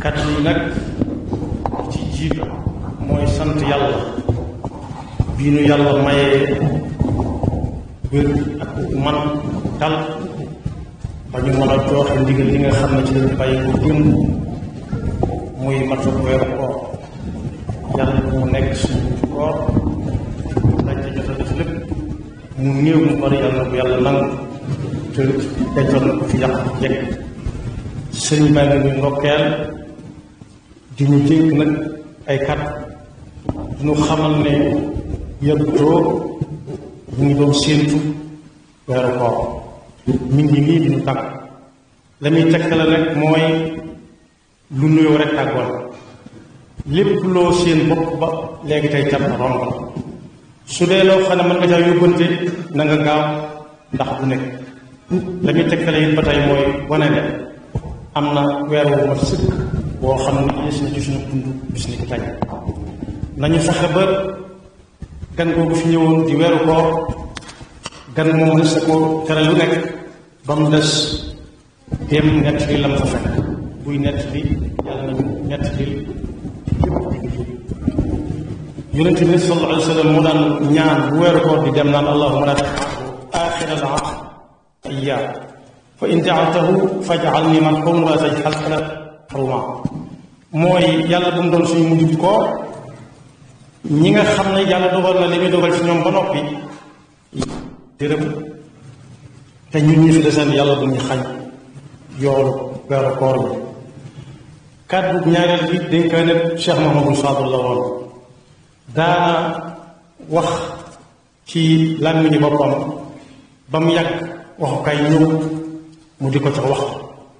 kàddu yi nag ci jiitu mooy sant yàlla bii nu yàlla mayee wér ak man dal ba ñu mën a joxe ndigal li nga xam ne ci lañu bàyyi ko démb muy matu weeru koor yàlla mu nekk suñu koor dañ ca jot a def lépp mu néew mu bari yàlla bu yàlla nangu te dencoon na ko fi yàq jekk sëriñ baa ngi ñu ndokkeel di ñu dénk nag ay kat ñu xamal ne yàggutoo ñu ngi doon séentu weeru koor mi ngi nii di ñu tàgg la muy tegtale rek mooy lu nuyoo rek tàggoon lépp loo seen bopp ba léegi tey jàpp romb la su dee loo xam ne mën nga caa yóbbante na nga gaaw ndax du nekk la muy tegtale it ba tey mooy wane ne am na weer wu mat sëkk boo xam ne yées na ci suñu dund bis ni ko tey nañu fexe ba gan googu fi ñëwoon di weeru koor gan moom mën sa ko tere lu nekk ba mu des dem nett li lam fa fekk buy nett li yàlla nañu nett li yonente bi sallallahu alayhi wa sallam mu daan ñaan bu weeru koor di dem naan allahuma la taj'alhu aaxira al-ayyaam fa in ja'altahu faj'alni manhuuman wa la taj'alhu mahruuman mooy yàlla bu mu doon suñu mujj koor ñi nga xam ne yàlla dogal na li muy dogal ci ñoom ba noppi dërëm te ñun ñi fi deseen yàlla bu ñu xañ yoolu weeru koor bi kàddu ñaareel bi dénkaane Cheikh Mahamadou Fadul la woon daana wax ci làmmiñu boppam ba mu yàgg waxukaay ñëw mu di ko ca wax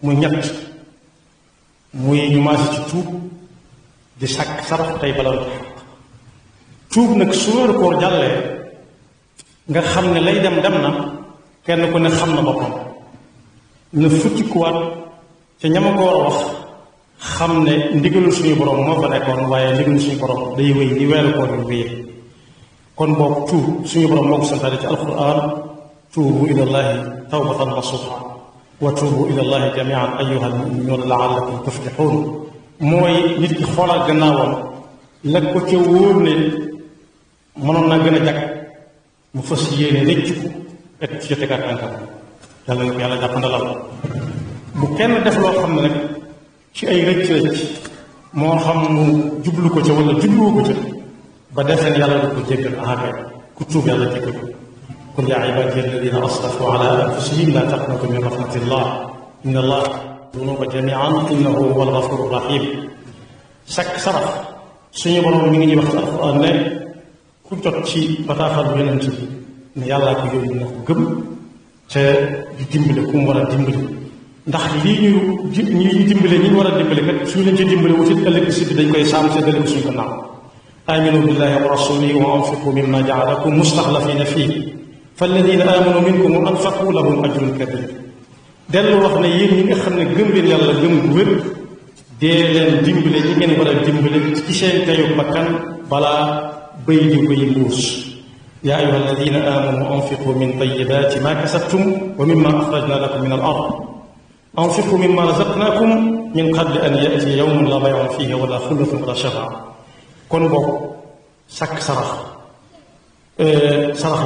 muy ñett muy ñu maasi ci tuub di sàkk sarax tey balal tuub nag su weeru koor jàllee nga xam ne lay dem na kenn ku ne xam na boppam na futtikuwaat ca ñama ko war a wax xam ne ndigalul suñu borom moo fa nekkoon waaye ndigalul suñu borom day wéy ni weeru koor yu wéyee kon boog tuub suñu borom moo ko santaane ci alquran tuubu ila llahi tawbatan nasuha wa tuubu ila llahi jamian ayuha almuminuuna laallakum tuflixuun mooy nit ki xoolaat gannaawam la ko ca wóor ne mënoon naa gën a jag mu fas yéene rëcc ko et ci tegaat tànkam yàlla na ko yàlla jàppandalal bu kenn def loo xam ne nag ci ay rëcc moo xam mu jublu ko ca wala jubluwu ko ca ba defeen yàlla du ko jéggal ahakay ku tuub yàlla jéggal ko qul yaa ibaadiya alladina asrafu ala anfusihim la taqnatu min rahmatillah inna allah dunuba jamian innahu huwa alghafuru rahim sakk sarax suñu borom mi ngi ñuy wax ci alquran ne ku jot ci bataaxal yonent bi ne yàllaa ko yóbbu na ko gëm te di dimbale ku mu war a dimbale ndax lii ñuy dimbale ñi ñu war a dimbale kat suñu leen ci dimbale wutit ëllëg si bi dañ koy saam see dale ko suñu ko naaw aminu billahi wa rasulihi wa anfiqu mimma jaalakum mustaxlafina fii falladina amanu minkum wa anfaqu lahum ajrun kabir dellu wax ne yéen ñi nga xam ne gëm leen yàlla gëm gu wér dee leen dimbale ñi ngeen war a dimbale ci seen teyu bakkan balaa bëy di bëy mbuus yaa ayuha alladina amanu anfiqu min tayibaati ma kasabtum wa mimma axrajna lakum min al ard anfiqu mimma razaqnakum min qabli an yatiya yawmun la bay'un fihi wala xullatun wala shafaa kon boobu sàkk sarax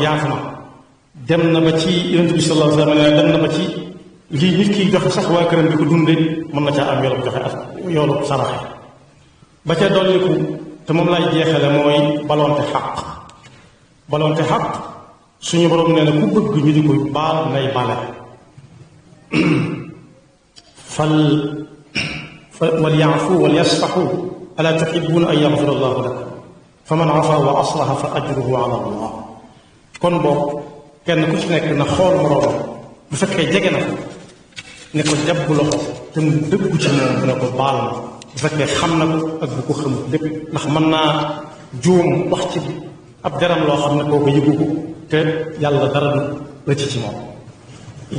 yaatu na dem na ba ci yonent bi sallallahu alayhi wa sallam dem na ba ci lii nit ki joxe sax waa këram bi ko dunde mën na caa am yoolu joxe ak yoolu saraxe ba ca dolliku te moom laay jeexale mooy balonte xaq suñu borom nee na ku bëgg ñu di ko baal nay bale wal yaafu wal yasfaxu alaa tuxibuuna an yaxfira allahu lakum fa man afa wa aslaha fa ajruhu ala allah kon boog kenn ku ci nekk na xool moroom bu fekkee jege na ko ne ko jàpp loxo te mu dëggu ci moom bu ne ko baal ma bu fekkee xam na ko ak bu ko xamul lépp ndax mën naa juum wax ci ab deram loo xam ne kooku yëgu ko te yàlla dara du la ci moom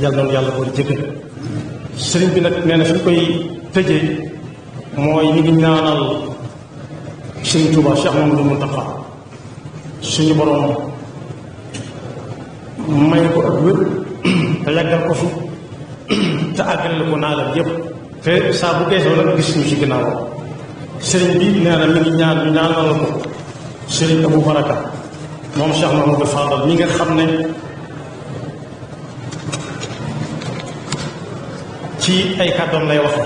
yàlla noonu yàlla koy jëggal sëriñ bi nag nee na fi ñu koy tëjee mooy ñu ngi ñaanal sëriñ Tuubaa Cheikh Mamadou Mountakha suñu borom may ko ak wér te yàggal ko fi te àggale ko naalam yépp te saa bu geesoo nag gis ñu ci ginnaaw sëriñ bi nee na mi ngi ñaan ñu ñaanal ko sëriñ Abou Baraka moom Cheikh Mahamadou Fadal mi nga xam ne ci ay kàddoom lay waxe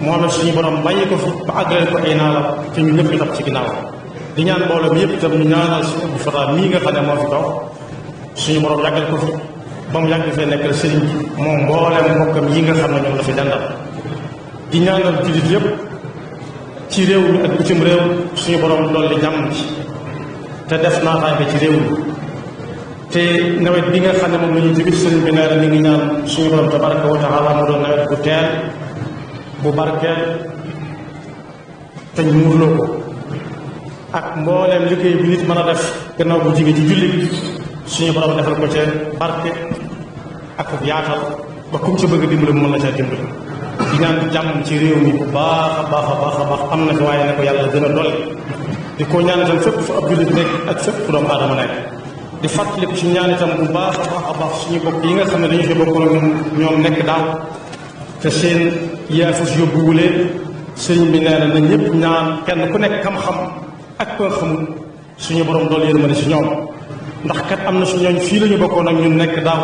moo ne suñu borom bàyyi ko fi ba àggale ko ay naalam te ñu ñëpp ñu topp ci ginnaaw di ñaan mbooloo mi yëpp itam ñu ñaanal suñu Abdou Fatah mii nga xam ne moo fi toog suñu borom yàggal ko fi ba mu yàgg fee nekkal sëriñ bi moom mbooleem mbokkam yi nga xam ne ñoom la fi dandal di ñaanal jullit yëpp ci réew mi ak bitim réew suñu borom dolli jàmm ci te def naataange ci réew mi te nawet bi nga xam ne moom la ñuy jóge sëriñ bi nee na mi ngi ñaan suñu borom tabaraka wa taala mu doon nawet bu teel bu barkeel te ñu muurloo ko ak mbooleem liggéey bi nit mën a def gannaaw bu jige ci julli bi suñu borom defal ko ca barke ak yaatal ba kum ci bëgg dimbali mu mën na caa dimbali di ñaan jàmm ci réew mi bu baax a baax a baax a baax am na fi waaye ne ko yàlla gën a dolli di ko ñaan itam fépp fu ab jullit nekk ak fépp fu doomu aadama nekk di fàttaliku ci ñaan itam bu baax a baax suñu bokk yi nga xam ne dañu fi bokkoon ak ñoom nekk daaw te seen yaafus yóbbuwulee sëriñ bi nee na na ñëpp ñaan kenn ku nekk xam-xam ak ko xamul suñu borom dool yërmande si ñoom ndax kat am na su ñooñ fii la ñu bokkoon ak ñun nekk daaw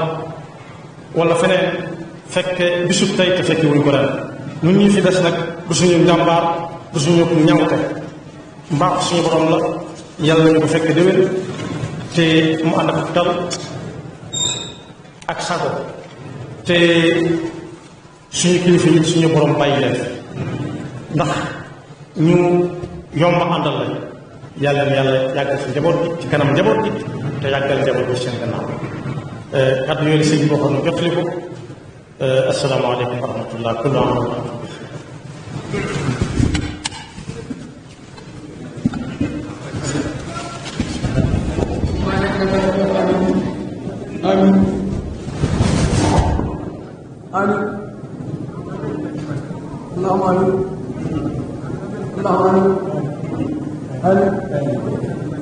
wala feneen fekke bisub tey te fekke wuñ ko ren ñun ñi fi des nag du suñu njàmbaar du suñu ñawte mbaax suñu borom la yàlla nañu ko fekk déwén te mu ànd ak tal ak sago te suñu kilifa yi suñu borom bàyyi leen ndax ñu yomb àndal lañ yàlla na yàlla yàggal si njaboot gi ci kanam njaboot gi te yàggal njaboot gi seen gannaaw kàddu yooyu sëñ bi boo xam ne jottali ko asalaamaaleykum wa rahmatullah kullu am آمين آمين اللهم آمين اللهم آمين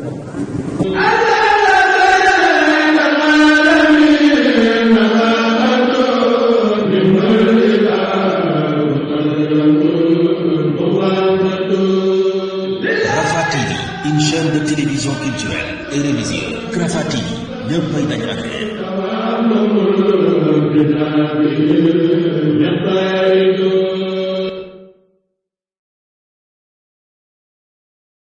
Rafah TV, une chaîne de télévision culturelle et religieuse. Rafah TV, ñëppay dañ affaire.